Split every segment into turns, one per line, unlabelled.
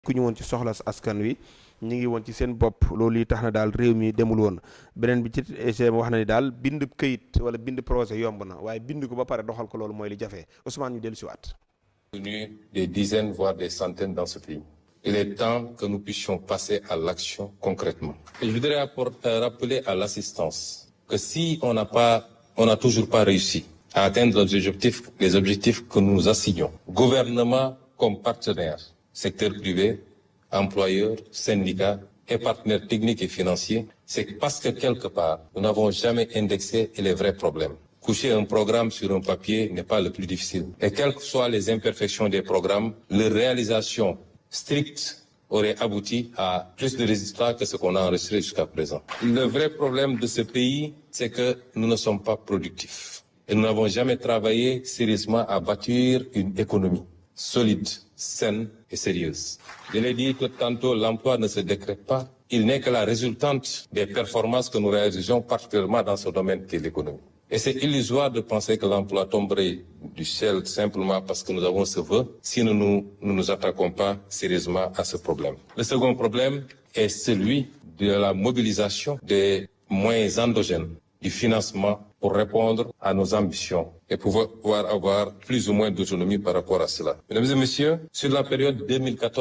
ku ñu woon ci soxla askan wi ñu ngi woon ci seen bopp loolu yi tax na daal réew mi demul woon beneen bi ci wax na ni daal bind këyit wala bind projet yomb na waaye bind ko ba pare doxal ko loolu mooy li jafe Ousmane ñu dellu si waat.
Des dizaines voire des centaines dans ce pays. Il est temps que nous puissions passer à l'action concrètement. Et je voudrais rappeler à l'assistance que si on n'a toujours pas réussi à atteindre les objectifs que nous assignons, gouvernement comme partenaire, secteur privé, employeurs, syndicats et partenaires techniques et financiers, c'est parce que quelque part, nous n'avons jamais indexé les vrais problèmes. Coucher un programme sur un papier n'est pas le plus difficile. Et quelles que soient les imperfections des programmes, leur réalisation stricte aurait abouti à plus de résultats que ce qu'on a enregistré jusqu'à présent. Le vrai problème de ce pays, c'est que nous ne sommes pas productifs. Et nous n'avons jamais travaillé sérieusement à bâtir une économie solide, saine et sérieuse. Je l'ai dit que tantôt, l'emploi ne se décrète pas. Il n'est que la résultante des performances que nous réalisons, particulièrement dans ce domaine qui est l'économie. Et c'est illusoire de penser que l'emploi tomberait du ciel simplement parce que nous avons ce vœu si nous ne nous attaquons pas sérieusement à ce problème. Le second problème est celui de la mobilisation des moyens endogènes, du financement pour répondre à nos ambitions et pouvoir avoir plus ou moins d'autonomie par rapport à cela. Mesdames et messieurs, sur la période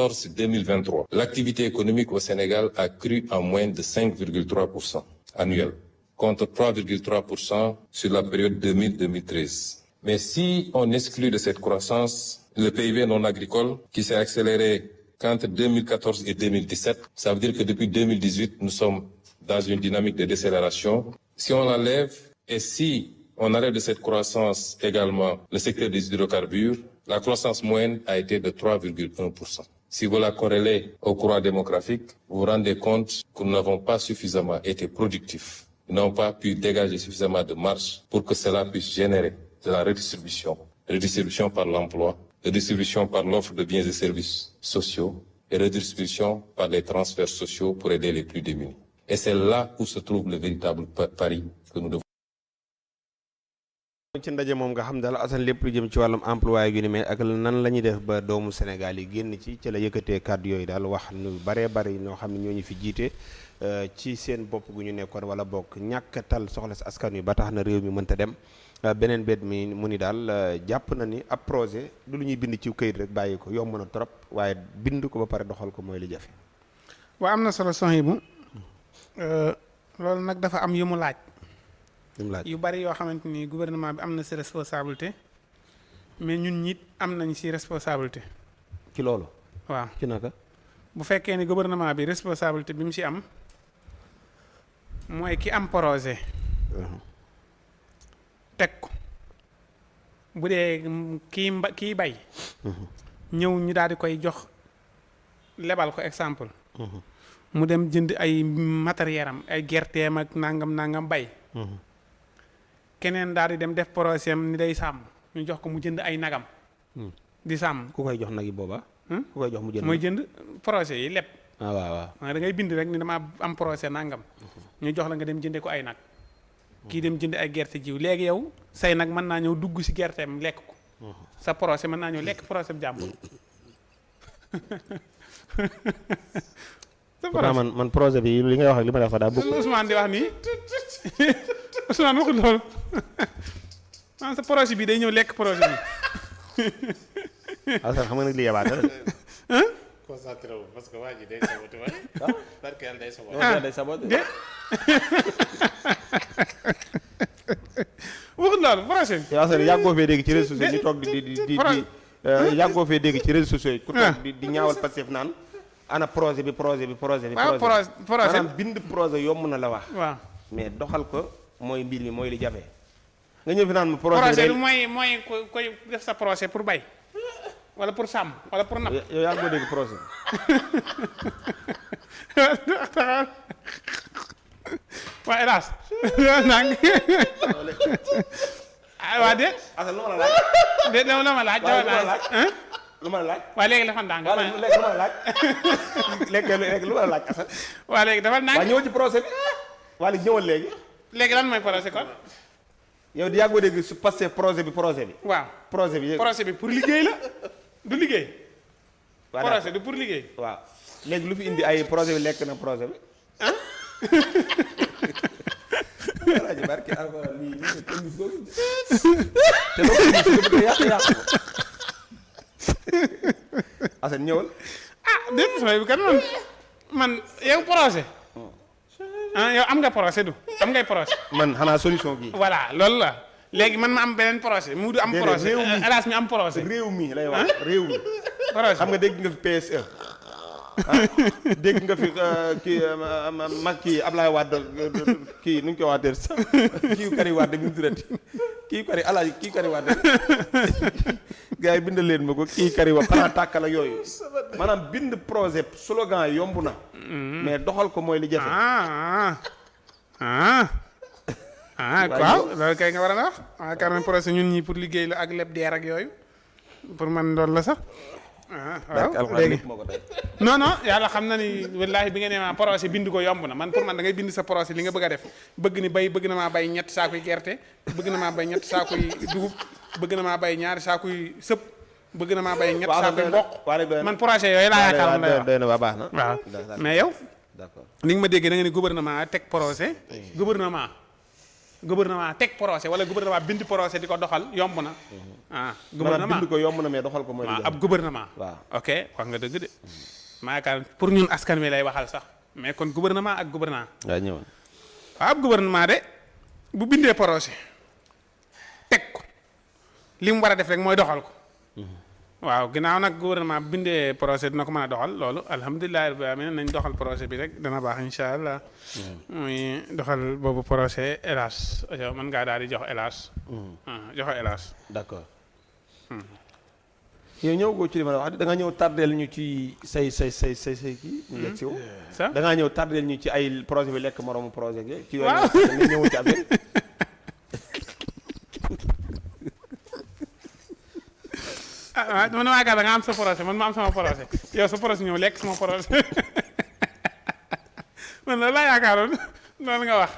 2014-2023, l'activité économique au Sénégal a cru en moins de 5,3% annuel, contre 3,3% sur la période 2000-2013. Mais si on exclut de cette croissance le PIB non agricole, qui s'est accéléré qu'entre 2014 et 2017, ça veut dire que depuis 2018, nous sommes dans une dynamique de décélération. Si on l'enlève et si on enlève de cette croissance également le secteur des hydrocarbures, la croissance moyenne a été de 3,1%. Si vous la corrélez au courant démographique, vous vous rendez compte que nous n'avons pas suffisamment été productifs. Nous n'avons pas pu dégager suffisamment de marge pour que cela puisse générer de la redistribution. Redistribution par l'emploi, redistribution par l'offre de biens et services sociaux et redistribution par les transferts sociaux pour aider les plus démunis. Et c'est là où se trouve le véritable pari que nous devons.
ci ndaje moom nga xam daal Assane lépp lu jëm ci wàllum emploi yu ni mel ak nan la ñuy def ba doomu Sénégal yi génn ci la yëkkatee kàddu yooyu daal wax nu baree bari ñoo xam ne ñoo ñu fi jiite ci seen bopp gu ñu nekkoon wala bokk ñàkk tal soxla si askan wi ba tax na réew mi mënta dem beneen bet mi mu ni daal jàpp na ni ab projet du lu ñuy bind ci këyit rek bàyyi ko yomb na trop waaye bind ko ba pare doxal ko mooy li jafe.
waa am na solo soxna bu loolu nag dafa am yu mu laaj. yu bari yoo xamante ni gouvernement bi am na si responsabilité mais ñun ñit am nañ si responsabilité.
ci loolu.
waaw
ci naka.
bu fekkee ni gouvernement bi responsabilité bi mu si am mooy ki am projet. teg ko bu dee kii bay. ñëw ñu daal di koy jox lebal ko exemple. mu dem jënd ay matériel am ay gerteem ak nangam bay. keneen daal di dem def projet am ni day sàmm ñu jox ko mu jënd ay nagam. di sàmm.
ku koy jox nag yi booba. ku koy jox mu jënd
mooy jënd projet yi lépp.
waaw.
da ngay bind rek ni dama am projet nangam. ñu jox la nga dem jënde ko ay nag. kii dem jënd ay gerte jiw léegi yow say nag mën naa ñëw dugg si gerteem lekk ko. sa projet mën naa ñëw lekk projet bu jàmbur.
man projet bi li ngay wax ak li ma def sax daa bëgg.
Ousmane di wax nii Ousmane waxul loolu sa projet bi day ñëw lekk projet bi.
Assane xam nga nag li yabaate la.
concentré wu parce que waa ji day saboté waaye. parce que yàlla day saboté.
day saboté.
waxul loolu projet bi.
Assane yàggoo fee dégg ci réseaux sociaux ñu toog di yàggoo fee dégg ci réseaux sociaux yi ku toog di ñaawal Pastef naan ana projet bi.
waaw projet
maanaam bind projet yomb na la wax.
waaw
mais doxal ko mooy mbir mi mooy li jafe. nga ñëw fi naan ma
projet bi mooy koy def sa projet pour bay wala pour sàmm wala pour napp.
yow yaa ngi ko dégg projet.
waa hélas. waa déet.
Assane lu ma la laaj.
déet lu ma laaj.
lu ma la laaj.
waa léegi dafa ndànk.
léegi lu ma la laaj. léegi lu ma la laaj Assane.
waa léegi dafa ndànk.
waa ñëwal ci projet bi. waa léegi ñëwal léegi.
léegi lan mooy projet kon.
yow di yàggoo dégg su passé projet bi.
waaw
projet bi
pour liggéey la du liggéey. projet du pour liggéey.
waaw léegi lu fi indi ay projet bi lekk na projet bi. alaaji barke alxuraan lii lii te gis ko te loo ko gis nga bëgg a yàq ko Assane ñëwal.
déet sooy bi kan man yow projet. yow am nga projet du am ngay projet.
man xanaa solution bi.
voilà loolu la léegi man ma am beneen projet mu du am projet. hélas mi am projet.
réew mi lay wax réew mi.
projet
xam nga dégg nga fi PSE. dégg nga fi kii mag kii Ablaye Wade kii nu ñu koy waxatee sax kii Karim Wade bi mu tuddati kii Karim alaaji kii Karim Wade gars yi bindal leen ma ko kii Karim Wade xanaa tàkkal ak yooyu maanaam bind projet slogan yomb na. mais doxal ko mooy li jafe.
waaw loolu kay nga war a wax carnet projet ñun ñii pour liggéey la ak leb deer ak yooyu pour man loolu la sax. waaw léegi non yàlla xam na ni wallaahi bi nga nee maa projet bind ko yomb na man pour man da ngay bind sa projet li nga bëgg a def bëgg na maa bay ñett saakuy gerte bëgg na maa bay ñett saakuy dugub bëgg na maa bay ñaari saakuy sëp bëgg na maa bay ñett saakuy mboq man projet yooyu laa yaakaar lay wax
doy na baax na
waaw mais yow
d'accord
ni nga ma déggee da nga ni gouvernement teg projet gouvernement teg projet wala gouvernement bind projet di ko doxal yomb na. Gouvernement
bind ko yomb na mais doxal ko mooy.
ab gouvernement.
waaw
ok wax nga dëgg de. maa yaakaar pour ñun askan wi lay waxal sax mais kon gouvernement ak gouvernant.
waaw ñëwoon.
waaw ab gouvernement de bu bindee projet teg ko li mu war a def rek mooy doxal ko. waaw ginnaaw nag gouvernement bu bindee projet dina ko mën a doxal loolu alhamdulilah rabbil alamin nañ doxal projet bi rek dana baax incha allah. muy doxal boobu projet hélas mën ngaa daal di jox hélas. joxe hélas.
d'accord. yow ñëw goo ci li ma la wax da nga ñëw tardeel ñu ci say kii. ñu yegg si wu.
ça
da ngaa ñëw tardeel ñu ci ay projet bi lekk moromu projet bi. ci yooyu nga ñëw ci affaire.
man maa yaakaar da nga am sa projet man ma am sama projet yow sa projet ñëw lekk sama projet man loolu laa yaakaaroon loolu nga wax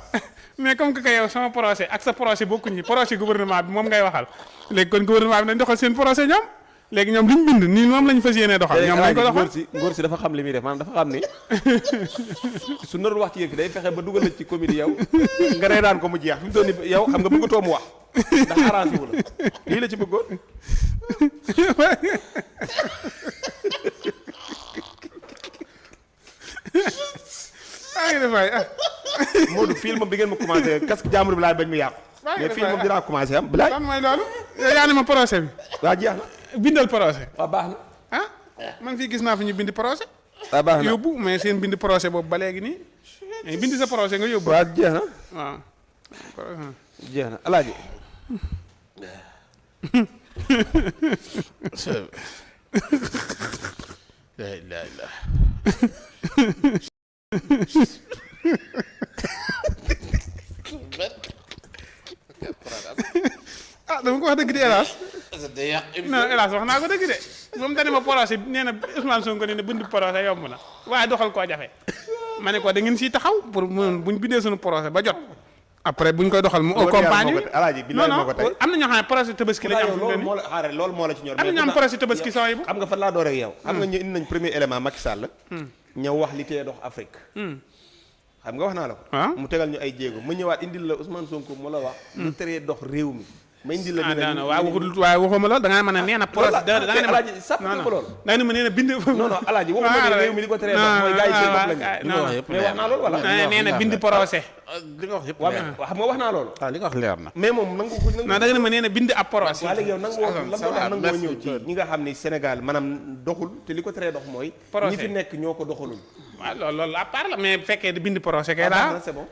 mais comme que yow sama projet ak sa projet bokkuñu projet gouvernement bi moom ngay waxal léegi kon gouvernement bi nañ doxal seen projet ñoom léegi ñoom liñ bind nii moom lañ fas yéenee doxal. ñoom lañ ko doxal
ngóor si dafa xam li muy def maanaam dafa xam ni su narul wax ci yëf yi day fexe ba dugal la ci comédie yow nga rey daan ko mu jeex fi mu toll nii yow xam nga bëggatoo mu wax ndax arrangé wu la lii la ci bëggoon. Modou film bi ngeen ma commencé casque jàmbur bi laay bañ mu yàqu. mais film moom dinaa commencé am. bilaay
lan mooy loolu. yaa ne ma projet bi.
waa jeex na.
bindal projet.
waaw baax na.
man fii gis naa fi ñu bind projet.
waaw baax na
yóbbu mais seen bind projet boobu ba léegi nii. mais bind sa projet nga yóbbu.
waaw jeex na.
waaw.
jeex na alaaji.
dama ko wax dëgg de hélas. non hélas wax naa ko dëgg de moom dañu ma projet nee na Ousmane Sonko nee na bind projet yomb na waaye doxal koo jafe ma ne ko da ngeen siy taxaw pour buñ bindee suñu projet ba jot après buñ koy doxal mu accompagne non non am na ñoo xam ne projet tabaski lañ am
loolu moo la ci ñor
am na ñu am projet tabaski sooy bu
xam nga fan laa door ak yow xam nga ñu indi nañ premier élément Macky Sall ñëw wax li tee dox Afrique xam nga wax naa la ko mu tegal ñu ay jéego ma ñëwaat indil la Ousmane Sonko mu la wax lu teree dox réew mi ma indil la
non waaw waxuma loolu da ngaa mën a nee na projet da nga ne
alaaji sàpp nga ko loolu
da nga ne ma nee na bind
non non alaaji waxuma ne réew mi li ko teree dox mooy gars yi seen bopp lañu mais wax naa loolu wala
nee na bind projet
li nga wax yëpp
waaw xam nga wax naa loolu
li nga wax leer na
mais moom nangu ko
non da nga ne ma nee na bind ab projet
waaw léegi yow nangu wax lan moo tax nangoo ñëw ci ñi nga xam ni Sénégal maanaam doxul te li ko teree dox mooy ñi fi nekk ñoo ko doxalul
waaw loolu à part la mais bu fekkee di bind projet kay daa
c'est bon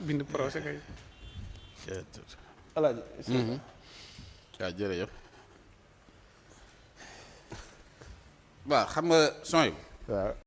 bind projet kay
alaaji
waaw jërëjëf waaw xam nga son yi
waaw